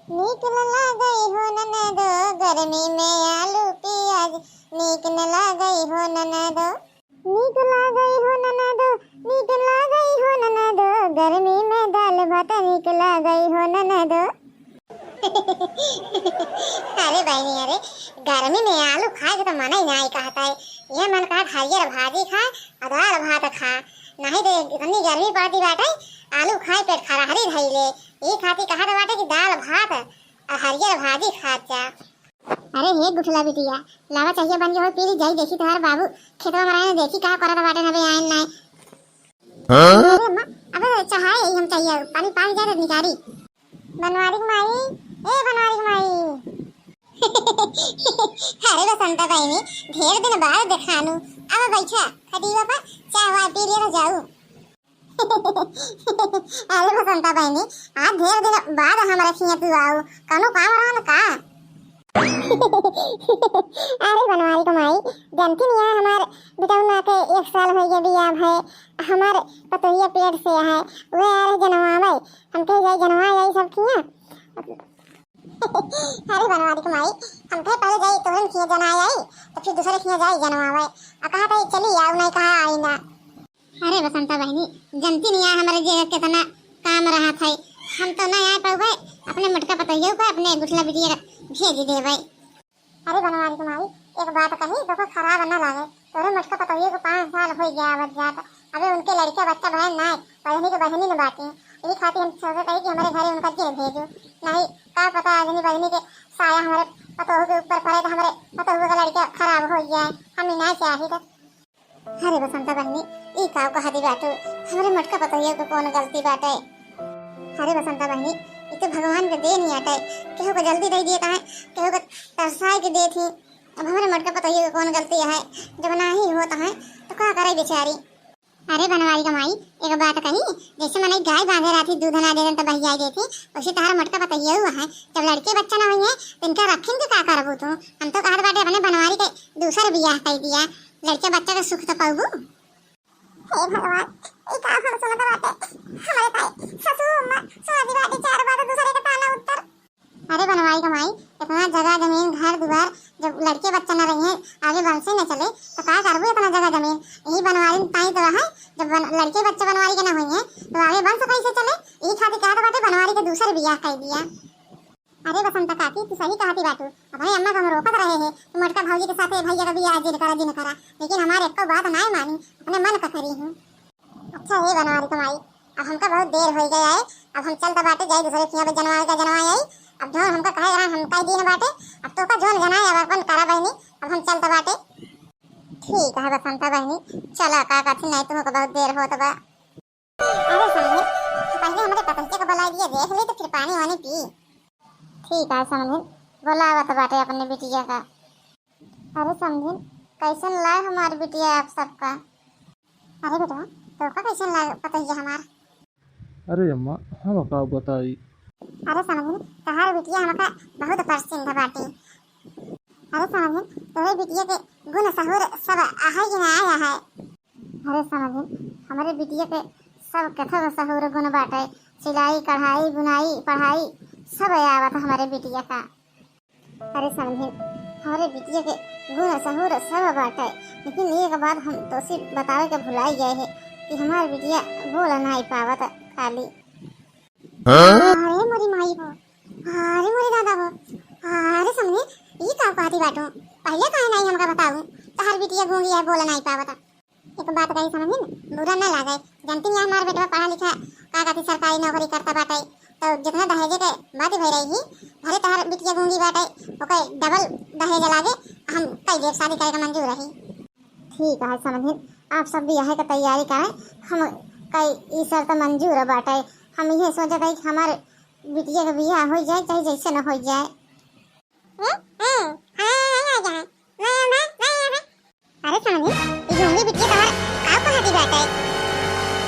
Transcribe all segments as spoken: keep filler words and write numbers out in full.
नीक न लागै हो ननदो, गर्मी में आलू पियाज, नीक न लागै हो ननदो। नीक लागै हो ननदो, नीक लागै हो ननदो, गर्मी में दाल भात नीक लागै हो ननदो। अरे बहिनी, अरे गर्मी में आलू खाए के तो मन ही नाहीं कहत है। ये मन कहत हरियर भाजी खाए और दाल भात खा, नाहीं तो इतनी गर्मी पड़ती बाटे, आलू खाए पेट खराहरी धइले। ई खातिर कहत बाटे कि दाल भात और हरियर भाजी खात जा। अरे हे गुठला बिटिया, लावा चाहिया बन के हो, पी ली जाई, देखी तोहार बाबू खेतवा में रहे, देखी का करत बाटे, अबे आइन नाहीं। हाँ? अरे अम्मा, अबे चाहे हम चाहिया, पानी पानी जाए निकारी। बनवारी के माई, ए बनवारी के माई। अरे बसंता बहिनी, ढेर दिन बाद देखानू, अब बैठा खटिया पर, चाय वाय पी ले तो जाऊ। अरे बसंता बहिनी, आज ढेर दिन बाद हमरा खिया तू आऊ, कौनो काम रहन का? अरे बनवारी के माई, जानती नहीं है, हमार बिटौना के एक साल हो गया बियाह भय, हमार पतोहिया पेट से है, वह आ रहे जनवावे, हम कहे जाई जनवा जाई सब खिया। अरे बनवारी के माई, हम कहे पहले जाई तोहरे खिया जना आई, तो फिर दूसरे खिया जाई जनवावे। आ कहा था चली आओ, नहीं कहा आई ना। अरे बसंता बहिनी, जनती नहीं है हमारे जे कितना काम रहा था, हम तो नहीं आ पावे, अपने मोटका पतोहियो को अपने गुठला बिटिया भेज देवे। अरे बनवारी के माई, एक बात कही, देखो खराब ना लागे, तोरे मोटका पतोहियो को पाँच साल हो गया आवत जात, अबे उनके लड़का बच्चा भय ना, बहनी के बहनी न बाटे, यही खातिर हम सोचे कही कि हमारे घरे उनका जिन भेजो, नहीं का पता आज नहीं बहनी के साया हमारे पतोह के ऊपर पड़े तो हमारे पतोह का लड़का खराब हो जाए, हम ही ना चाही तो। अरे बसंता बहिनी, ई का कहती बाटू? हमरे मोटका पतोहिया के कौन गलती बाटे? अरे बसंता बहिनी, ई तो भगवान के देन ही आटे, केहू के जल्दी दे दिए ताहे, केहू के तरसाए के देत ही। अब हमरे मोटका पतोहिया के कौन गलती है? जब नाही होत है, तो का करे बेचारी? अरे बनवारी के माई, एक बात कही, जैसे मनई गाय बांधे रहती, दूध ना देतन तो बहियाई देती, वैसे तोहरा मोटका पतोहिया हुआ है। जब लड़के बच्चा ना होइहे, तो इनका रखिन के का करबू तू? हम तो कहत बाटे अपने बनवारी के दूसर बियाह कर दिया, लड़के बच्चा के सुख तो पाबू। हे भगवान, ई का हम सुनत बाटे? हमरे ताई, सासू अम्मा, सुनत बाटे चार बात दूसरे के ताना उत्तर। अरे बनवारी के माई, इतना जगह जमीन, घर दुआर, जब लड़के बच्चा न रहिहे, आगे वंशे न चले, तो का करबू इतना जगह जमीन? यही बनवारी ताई तो है, जब बन-, लड़के बच्चा बनवारी के ना होइहे, तो आगे वंश कैसे चले? यही खातिर कहत बाटे बनवारी के दूसर बियाह कर दिया। अरे बसंता काकी, तू सही कहती बाटू। अपने अम्मा को हम रोकत रहे हैं कि मोटका भौजी के साथे भैया का बियाह जिन करा, जिन करा, लेकिन हमारे एको बात ना मानी, अपने मन का करी हूँ। अच्छा हे बनवारी के माई, अब हमका बहुत देर हो गया है, अब हम चलता बाटे जाई दूसरे खिया पे जनवाए का जनवाए आई। अब जो हमका कहे रहा हम कह दीन बाटे, अब तो का जोन जनाए अब अपन करा बहनी, अब हम चलता बाटे। ठीक है बसंता बहनी, चला का कथी नहीं तुमको बहुत देर होत बा। अरे समझिन, पहले हमरे पतंजलि को बुलाई दिए, देख ली तो फिर पानी वानी पी। ठीक है समझिन, बुलावत बाटे अपने बिटिया का। अरे समझिन, कैसन लाए हमार बिटिया आप सबका? अरे बेटवा, तोका कैसन लाए पतोहिया हमार? अरे अम्मा, हम का बताई? अरे समझिन, तहार बिटिया हमका बहुत पसंद बाटे। अरे समझिन, तोरे बिटिया के गुण सहूर सब आहे कि ना आया है? अरे समझिन, हमरे बिटिया के सब कथो सहूर गुण बाटे, सिलाई, कढ़ाई, बुनाई, पढ़ाई सब आवत हमरे बिटिया का। अरे समझिन, हमरे बिटिया के गुण सहूर सब बाटे, लेकिन एक बात हम तोसे बतावे के भुलाई गए है कि हमार बिटिया बोल नाई पावत खाली। हाँ? अरे मोरी माई हो, अरे मोरी दादा हो, अरे समझिन, ई का कहती बाटू? पहले काहे नाई हमका बताऊ? तहार बिटिया गूंगी है, बोल नाई पावत। एक बात कही समझिन, बुरा ना लागे, जानती नहीं हमार बेटवा पढ़ा लिखा का कहती सरकारी नौकरी करता बाटे, तो जितना दहेजे के बात भई रही ही, भले तहार बिटिया गूंगी बाटे, ओके डबल दहेज लागे, हम कई देव शादी करे के मंजूर रही। ठीक है समझिन, आप सब बियाह के तैयारी करें, हम कई ई शर्त मंजूर बाटे। हम इहे सोचत है कि हमार बिटिया के बियाह हो जाए चाहे जैसे न हो जाए। ए, ए, हाँ, हाँ, आ जा। मैं, मैं, मैं, मैं। अरे समझिन, ई गूंगी बिटिया तोहर का कहती बाटे?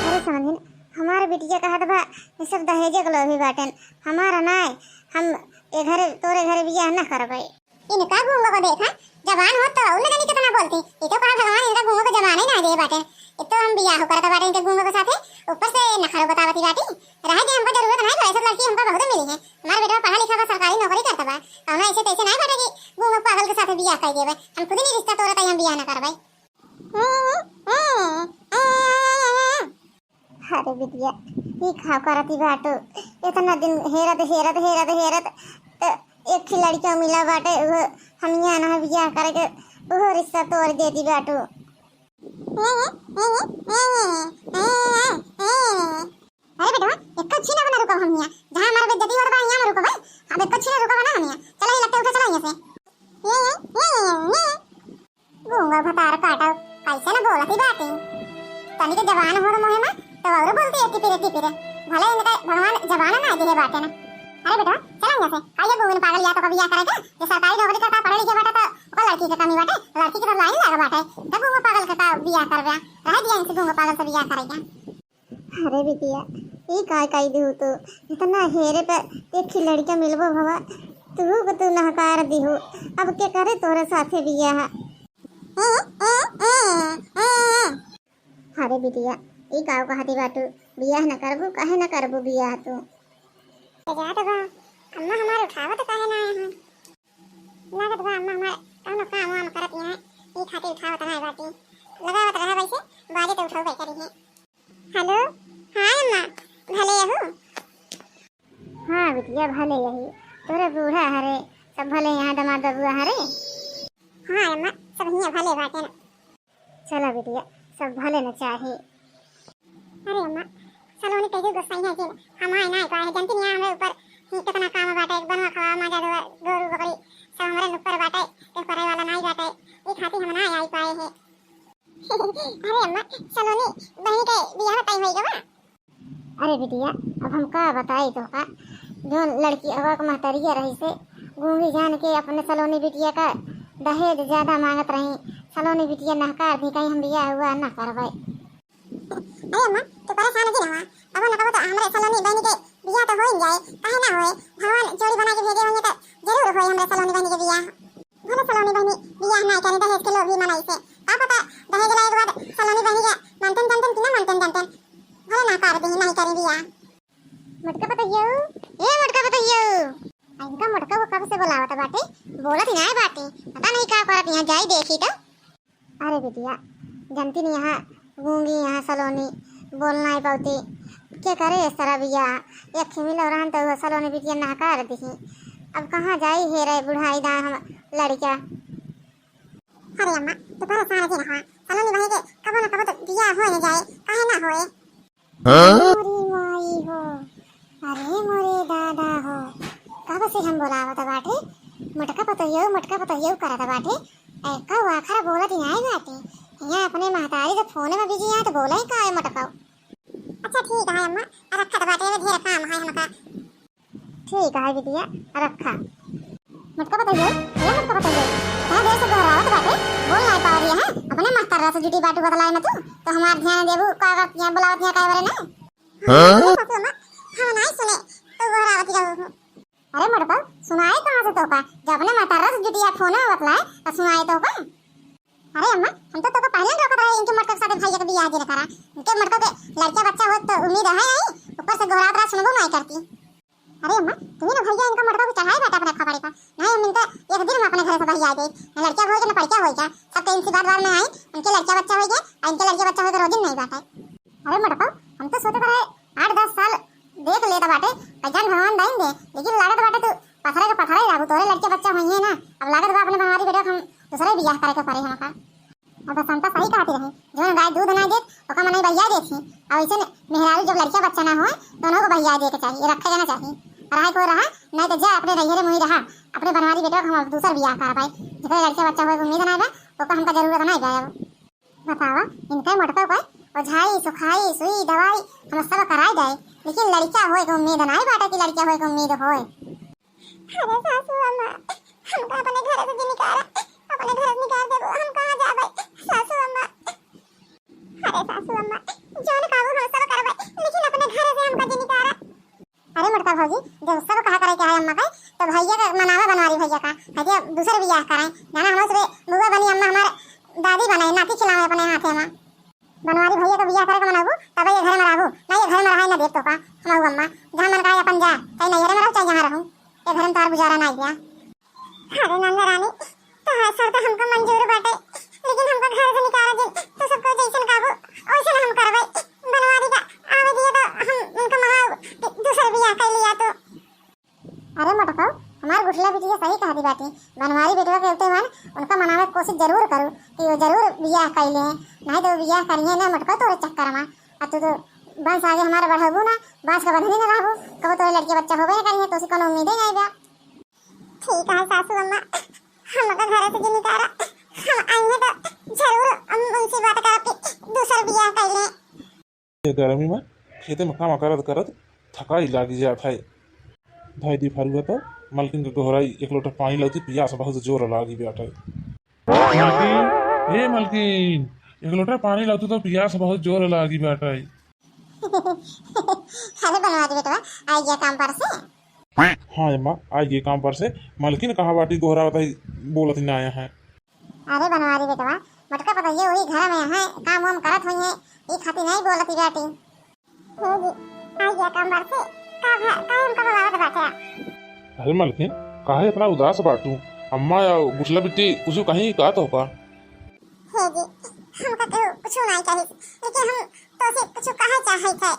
अरे समझिन, हमार बिटिया कहत बा, ये सब दहेजे के लोभी बाटेन, हमारा नाय, हम ए घरे, तोरे घरे बियाह ना करबे। इनका गूंगा को देखा, जबान हो तो और न जानी कितना बोलती। ये तो कहा भगवान इनका गूंगा को जबान ही ना दे बाटे। ये तो हम बियाह करत बाटे इनके गूंगा के साथे, ऊपर से नखरो बतावती बाटी। रहे के हमको जरूरत नहीं, तो ऐसे लड़की हमको बहुत मिली है। हमारा बेटवा पढ़ा लिखा बा, बियाह कर देबे। हम खुद नहीं रिश्ता तोड़त है, हम बियाह ना करबे। अरे बिटिया, ई का करती बाटू? इतना दिन हेरत, हेरत, हेरत, हेरत, त एक ही लड़का मिला बाटे, वो हमिया ना बियाह करके, वो रिश्ता तोड़ देती बाटू। अरे बेटवा, एक छीना बना रुकब हमिया, जहाँ हमार बेइज्जती होत बा, यहाँ में रुकब, अब एक छीना रुकब ना हमिया। चला, ये लट्टे उठा, चला यहाँ से। गूंगा भतार काटा, कैसे न बोलत ही बाटे। तनी के जबान हो मोहे में, तो और बोलती है टिपिरे टिपिरे। भले इनका भगवान जबान ना दिए बाटे ना। अरे बेटा, चला यहाँ से। आइए गूंगन पागल, या तो कभी या करेगा, जो सरकारी नौकरी करता, पढ़े लिखे बाटे, तो ओकर लड़की के कमी बाटे, लड़की के तो लाइन लगा बाटे। तब गूंगा पागल के का बियाह करबे? रह दिया इनसे, गूंगा पागल से बियाह करेगा। अरे बिटिया, ई का कई दिहू तू? इतना हेरे पे एक ही लड़का मिलबो भवा, तू को तू नहकार दिहू। अब के करे तोरे साथे बियाह? अरे बिटिया, ई का कहती बाटू? बियाह न करबू, काहे न करबू बियाह तू? तो जात बा, अम्मा हमार उठावत काहे ना आए हैं? लागत बा अम्मा हमार कौनो काम वाम करत यहाँ, ई खातिर उठावत ना बाटी। लगावत रहा वैसे, बाजे तो उठौबे करी है। हेलो, हाँ अम्मा, भले यहू? हाँ बिटिया, भले यही। तोरे बूढ़ा हरे, सब भले यहाँ दमाद बबुआ हरे? हाँ अम्मा, सब हियाँ भले बाटे ना। चला बिटिया, सब भले न चाही। अरे अम्मा, सलोनी कैसे गुस्साई है कि हम आए ना पाए, जानती नहीं हमरे ऊपर ही कितना काम बाटे, बनवा खवा, माजा धोआ, गोरू बकरी सब हमरे ऊपर बाटे, कोई करे वाला नहीं बाटे, ई खातिर हम ना आई पाए हैं। अरे अम्मा, सलोनी बहनी के बियाह टाइम हो गवा। अरे बिटिया, अब हम का बताई तोहका, जौन लड़की हवा के महतरिया रही से गूंगी जान के अपने सलोनी बिटिया का दहेज ज्यादा मांगत रही। सलोनी बिटिया नहकार दी, कहीं हम बियाह हुआ ना करबे। अरे अम्मा, तू परेशान जी रहा, अब न कबो तो हमरे सलोनी बहनी के बियाह तो हो ही जाए, काहे ना होए? भगवान जोड़ी बना के भेजे होंगे तो जरूर होए हमरे सलोनी बहनी के बियाह। भले सलोनी बहनी बियाह ना करे, दहेज के लोभी मनई से। का पता दहेज लाए के बाद सलोनी बहनी के मानतेन जानतेन कि ना मानतेन जानतेन। भले ना कर दी, नहीं करी बियाह। मोटका पतोहियो, ए मोटका पतोहियो। आ इनका मोटका को कब से बोलावत बाटे, बोलत ही ना बाटे, पता नहीं का करत यहाँ, जाई देखी तो। अरे बिटिया, जानती नहीं यहाँ गूंगी, यहाँ सलोनी बोल नहीं पाती। के करे इस तरह बियाह? एक ही मिलो रहन तो वो सलोनी बिटिया नहकार दिही। अब कहाँ जाई हेरे बुढ़ाई दाए हम लड़का। अरे अम्मा, तू परेशान जी रहा, सलोनी बहनी के कबो न कबो तो बियाह हो न जाए, काहे ना होए? हाँ? अरे माई हो, अरे मोरे दादा हो, कब से हम बोलावत बाटे, मोटका पतोहियो, मोटका पतोहियो करत बाटे, एको आखर बोलत ही नाई बाटे। यहाँ अपने महतारी से फोन में बिजी है तो बोले ही का है मोटका। अच्छा ठीक है अम्मा, रखत बाटे, ढेर काम है हमका। ठीक है बिटिया, रखा। मोटका पतोहियो, ए मोटका पतोहियो, इतना देर से गोहरावत बाटे, बोल नाई पावत है, अपने महतारा से जुटी बाटू बतलाए में तू, तो हमार ध्यान देबू, का, का, यहाँ बुलावत यहाँ काहे बारे ना? हाँ? सासू अम्मा, हम नाई सुने, तू गोहरावत रहू। अरे मोटका, सुनाई कहाँ से तोका? जब अपने महतारा से जुटिया फोन में बतलाए, तो सुनाई तोका? अरे अम्मा, हम तो तोका पहले रोकत रहे इनके मोटका के साथे भैया के बियाह जे करा। इनके मोटका के लड़का बच्चा हो तो उम्मीद है नहीं, ऊपर से गोहरात रहा, सुनबो नहीं करती। अरे अम्मा, तू ही ना भैया इनका मोटका को चढ़ाई बाटा अपने खपड़ी पर। नहीं, हम इनका एक दिन में अपने घर से भैया दे। ना लड़का होई के ना पड़का होई के। सब तो इनसे बात बात में आई, उनके लड़का बच्चा होई के, और इनके लड़का बच्चा होई के रोजिन नहीं बाटे। अरे मोटका, हम तो सोचत रहे आठ दस साल देख लेता बाटे, कईजान भगवान दाइन दे, लेकिन लागत बाटे तू पथरे के पथरे ही रहबू, तोरे लड़के बच्चा होइहे ना। अब लागत बा अपने बनवारी बेटा हम दूसरे बियाह करे के पड़े हमका। अब बसंता सही कहती रही, जौन गाय दूध ना देत, ओका मनई बहिया देत ही। अब ऐसे मेहरारू जब लड़का बच्चा ना होए, तो उन्हों को बहिया दे के चाहिए, रखे के ना चाहिए। रहे को रहा, नहीं तो जा अपने नैहरे मुही रहा, अपने बनवारी बेटा को हम अब दूसर बियाह करबाई। जेकरे लड़का बच्चा होए के उम्मीद ना बा, ओका हमका जरूरत ना बा अब। बतावा, इनका मोटका का ओझाई, सुखाई, सुई, दवाई हम सब कराई जाए, लेकिन लड़का होए के उम्मीद नाई बाटे कि लड़का होए के उम्मीद होए। अरे सासू अम्मा, हमका अपने घर से जिन निकारा, अपने घर से निकाल देबो, हम कहाँ जाबे सासू अम्मा? अरे सासू अम्मा, जौन कहबो हम सब करबे, लेकिन अपने घर से हमका जिन निकारा। अरे मोटका भौजी, जब सब कहा करे के है अम्मा के, तो भैया का मनावा बनवारी भैया का, है कि अब दूसरे बियाह कराए। जाना हमारे से बुआ बनी अम्मा, हमारे दादी बनाए, नाती खिलावे अपने हाथे में। बनवारी भैया का बियाह करे के मनाबू, तब ये घर में रहबू, ना ये घर में रहाई ना देख तो का, हम अम्मा, जहाँ मन का अपन जा, चाहे नैहरे में रहो, चाहे यहाँ रहो, ये घर में तार गुजारा ना गया। अरे नंद रानी, तोहार शर्त हमका मंजूर बाटे, लेकिन हमका घर से निकाला जिन, तू सबको जैसन कहबू, वैसन हम करबै। बनवारी का आवे दिए तो हम उनका मनाओ, दूसर बियाह कर लिया तो। अरे मोटको, हमार गुठला बिटिया सही कहती बाटी। बनवारी बेटवा के होते हुआ उनका मनावे के कोशिश जरूर करू कि वो जरूर बियाह कर ले, नहीं तो बियाह करिए ना मोटको तोरे चक्कर में। अब तू तो वंश आगे हमारे बढ़ाबू ना, बांस का बंधनी ना रहबू, कबो तोरे लड़के बच्चा होबे ना करिए, तो उसी कोनो उम्मीदे नहीं बा। ठीक है सासू अम्मा, हम अगर घर से जिन निकाला, हम आएंगे तो जरूर हम उनसे बात करके दूसर बियाह कर लें। ये गर्मी में खेते में काम करत करत थकाई लागी जात है। धई दी फरुआ तो मलकिन के गोहराई, एक लोटा पानी लाती, पियास बहुत जोर लागी बाटे। मलकिन, ए मलकिन, एक लोटा पानी लातू तो पियास बहुत जोर लागी बाटे। अरे बनवारी बेटवा, आई गया काम पर से? हाँ अम्मा, आई गया काम पर से। मलकिन कहाँ बाटी, गोहरा बताई, बोलत ही ना आया है। अरे बनवारी बेटवा, मोटका पतोहिया वही घर में है, काम वाम करत होइहैं, ई खातिर नहीं बोलत ही बाटी। हे जी, आई गया काम पर से, का भा, काहे हमका बोलावत बाटे? अरे मलकिन, काहे इतना उदास बाटू? अम्मा या गुठला बिट्टी कुछ कहीं का तो का? हे जी, हमका केहू कुछ नहीं कही, लेकिन हम तोसे कुछ कहे चाहे थे।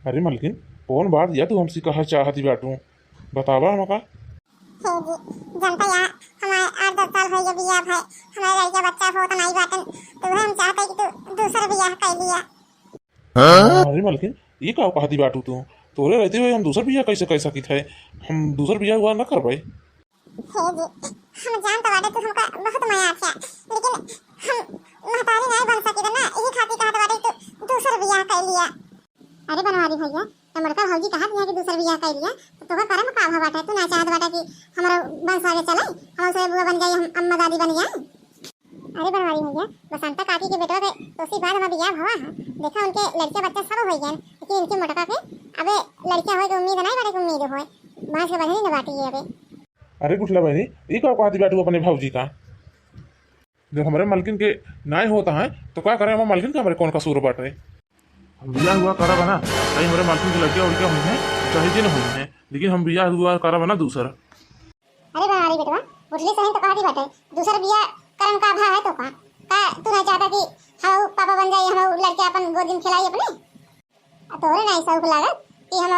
अरे मलकिन, कौन बात या तू हमसे कहा चाहती बाटू? बतावा हमका। हे जी, जनता या हमारे आठ दस साल हो गए बियाह भय, हमारे लड़का बच्चा होत नहीं बाटन, तो वह हम चाहते कि तू दूसर बियाह कर लिया। अरे मलकिन, ये का कहती बाटू तू? तोरे रहते हुए हम दूसर बियाह कैसे कर सकित है? हम दूसर बियाह हुआ न करबै। हे जी, हम जानत बाटे तू हमका बहुत मया आख्या, लेकिन हम महतारी नहीं बन सकित ना, यही खातिर कहत बाटे तू दूसर बियाह कर लिया। अरे बनवारी भैया, तो मोटका भौजी कहत यहाँ कि दूसर बियाह कर लिया, तो तोका करे में का भा बाटे? तू ना चाहत बाटे कि हमारा वंश आगे चले, हम उसे बुआ बन जाए, हम अम्मा दादी बन जाए। अरे बनवारी भैया, बसंता काकी के बेटवा के तोसी बाद में बियाह भवा है। देखा उनके लड़का बच्चा सब हो गए, लेकिन इनके मोटका के अबे लड़का होए के उम्मीद नहीं बाटे, के उम्मीद होए, बांस के बंधनी न बाटी है अबे। अरे गुठला बहनी, ई का कहती बाटू अपने भौजी का? जब हमरे मलकिन के नाय होता है तो का करे, हम मलकिन का हमरे कौन कसूर बाटे? हम बियाह हुआ करब ना, चाहे हमरे मलकिन के लड़का उड़का होइहैं, चाहे जिन होइहैं, लेकिन हम बियाह हुआ करब ना दूसर। अरे बनवारी बेटवा, गुठली सही तो कहती बाटे, दूसर बियाह करन का भा है तो का? का तू नहीं चाहता कि हम पापा बन जाए, हम लड़के अपन गोदी में खिलाई अपने? आ तोरे नहीं शौक लागत कि हम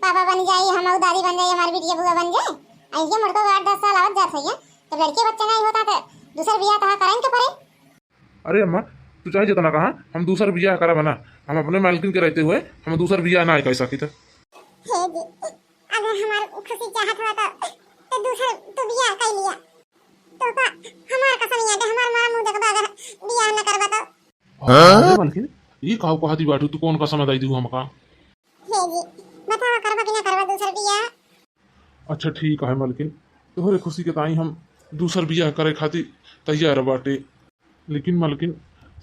पापा बन जाए, हम दादी बन जाए, हमारी बिटिया बुआ बन जाए? आ ये मोटको आठ दस साल आवत जात है, जब लड़के बच्चे नहीं होता तो दूसर बियाह तहा करन के पड़े। अरे अम्मा, तू चाहे जितना कहा, हम दूसर बियाह करब ना, हम अपने मालकिन के रहते हुए हम दूसर बियाह ना कर सकित। हे जी, अगर हमार खुशी चाहत हुआ तो, तो दूसर तू बियाह कर लिया। तो का हमार कसम याद है, हमार मारा मुंह देखबा अगर बियाह न करबा तो। अरे मलकिन, ई का कहती बाटू, तू कौन कसम दई दू हमका? हे जी, बतावा करबा कि ना करबा दूसर बियाह? अच्छा ठीक है मलकिन, तोहरे खुशी के ताई हम दूसर बियाह करे खातिर तैयार बाटे। लेकिन मलकिन,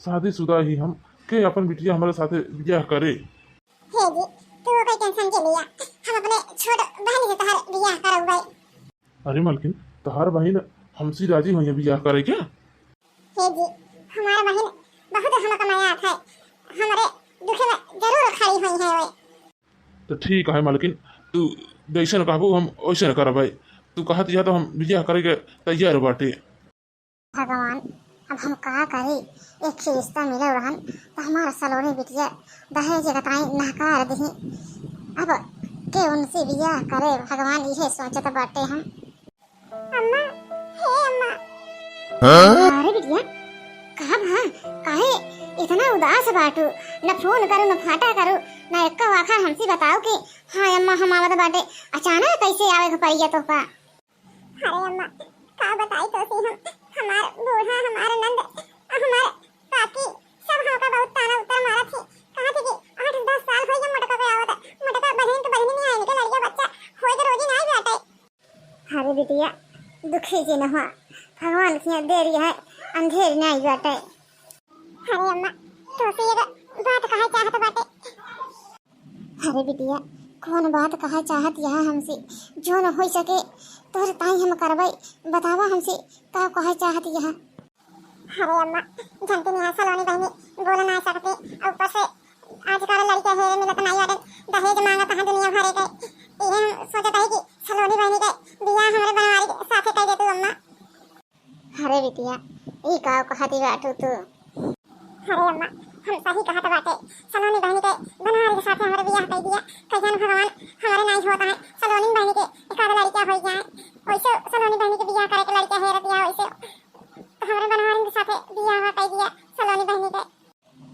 शादीशुदा ही हम, के अपन बिटिया हमारे साथे बियाह करे? हे जी, तू ओकर टेंशन के लिया, हम अपने छोट बहन से तहार बियाह करौबै। अरे मलकिन, तहार बहन हमसे राजी होइहैं बियाह करे क्या? हे जी, हमार बहन बहुत हमका मया है, हमरे दुखे में जरूर खड़ी होइहैं वे। तो ठीक है मलकिन, तू जैसन कहबू हम वैसन करबै। तू कहत यह तो हम बियाह करे के तैयार बाटे। भगवान, अब हम का करी? एक ही रिश्ता मिलल रहन, तो हमार सलोनी बिटिया दहेज के ताई नहकार दिही। अब के उनसे बियाह करे? भगवान, इहे सोचत बाटे हम। अम्मा, हे अम्मा। हाँ? अरे बिटिया, का भा? काहे इतना उदास बाटू? न फोन करू, न फाटा करू, न एक्को आखर हमसे बताओ कि हाँ अम्मा, हम आवत बाटे। अचानक कैसे आवे के पड़िया तोहका? अरे अम्मा, का बताई तोसे हम, हमार बूढ़ा, हमार नंद, हमार काकी, सब हमका बहुत ताना उत्तर मारत थी। कहा थी कि आठ दस साल हो गए मोटका के आवत, मोटका बहन के बहन नहीं आए, इनके लड़िया बच्चा होए के रोजी नहीं बाटे। अरे बिटिया, दुखी जिन हुआ, भगवान की देरी है, अंधेर नहीं बाटे। अरे अम्मा, तोसे एगो बात कहे चाहत बाटे। अरे बिटिया, कौन बात कहे चाहत यह हमसे? जो न हो सके तोहरे ताई हम करबै। बतावा हमसे का कहे चाहत यह? अरे अम्मा, जानती नहीं है सलोनी बहनी बोल ना सकती, और ऊपर से आजकल लड़के हेरे मिलत नहीं बाटे, दहेज मांगत है दुनिया भरे के। इहे हम सोचत है कि सलोनी बहनी के बियाह हमरे बनवारी के साथे कर दे तू अम्मा। बिटिया, ई का कहत बाटू तू? अरे अम्मा, हम सही कहत बाटे। सलोनी बहिनी के बनवारी के साथे हमरे बियाह कइ दिया। कहियन भगवान, हमरे नाई होत है, सलोनी बहिनी के एक आध लड़का होइ जाए। वैसे सलोनी बहिनी के बियाह करे के लड़का हेरत है वैसे, तो हमरे बनवारी के साथे बियाह कइ दिया सलोनी बहिनी के।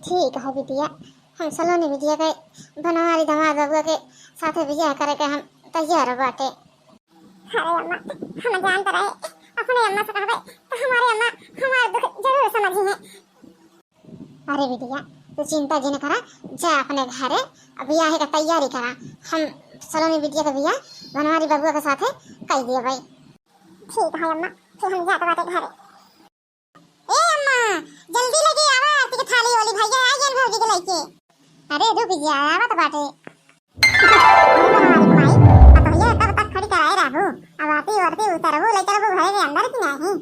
ठीक है बिटिया, हम सलोनी बिटिया के बनवारी दामाद बबुआ के साथे बियाह करे के हम तैयार बाटे। अरे अम्मा, हम जानत रहे, अपने अम्मा से कहबे तो हमारे अम्मा हमार दुख जरूर समझी है। अरे बिटिया, तू चिंता जिन करा, जा अपने घरे, अब बियाह के तैयारी करा। हम सलोनी बिटिया के बियाह बनवारी बबुआ के साथे कइ दिए भाई। ठीक है अम्मा, फिर हम जात बाटे घरे। ए अम्मा, जल्दी लेके आवा आरती के थाली वाली, भैया आ गए भौजी के लेके। अरे रुक जा, आवत बाटे। अरे बनवारी माई, पतोहिया तब तक खड़ी कराए रहू, अब आरती वारती उतरबू, ले चलबू घरे के अंदर की नहीं?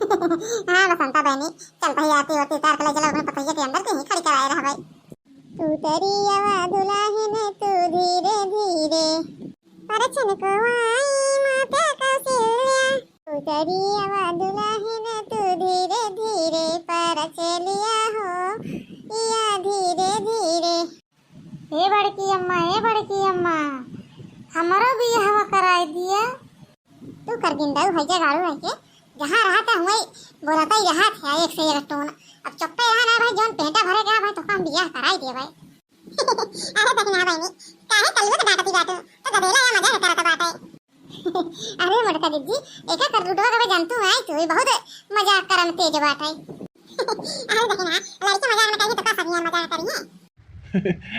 हाँ बसंता बहनी, चल भाई आरती वारती उतार के ले चलो अपने पतोहिया के अंदर की ही खड़ी कराए रहबे। उतरी आवा दुल्हन तू धीरे धीरे, परछन को आई माता कौशल्या। उतरी आवा दुल्हन तू धीरे धीरे, परछलिया हो या धीरे धीरे। ए बड़की अम्मा, ए बड़की अम्मा, हमरो बियाहवा कराई दिया। तू कर गिंदाऊ है जे गाड़ू है के, जहाँ रहत है हुए बोलत ही रहत है एक से एक टोन। अब चुप्पे रहा ना भाई, जौन पेटा भरे गया भाई, तो हम बियाह कराई दिए भाई। अरे दखिना बहिनी, काहे कलुआ के डांटती बाटू? तो गधेला या मजाक करत बाटे। अरे मोटका दीदी, एका कर लुटवा के जानतू है, तू भी बहुत मजाक करम तेज बाटे। अरे दखिना, लड़की मजाक में कही तो का सभिया मजाक करिए?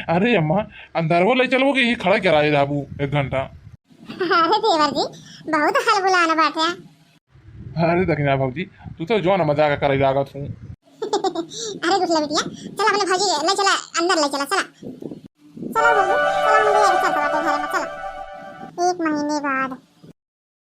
अरे अम्मा, अंदरवा ले चलबो कि यही खड़ा कराए रहबू एक घंटा? अरे देवर जी, बहुत हलबुलान बाटे। अरे दखिना भौजी, तू तो जौन मजाक करे लागत हूँ। अरे गुठला बिटिया, चला अपने भौजी ले चला, अंदर ले चला, चला। चला भौजी, चला।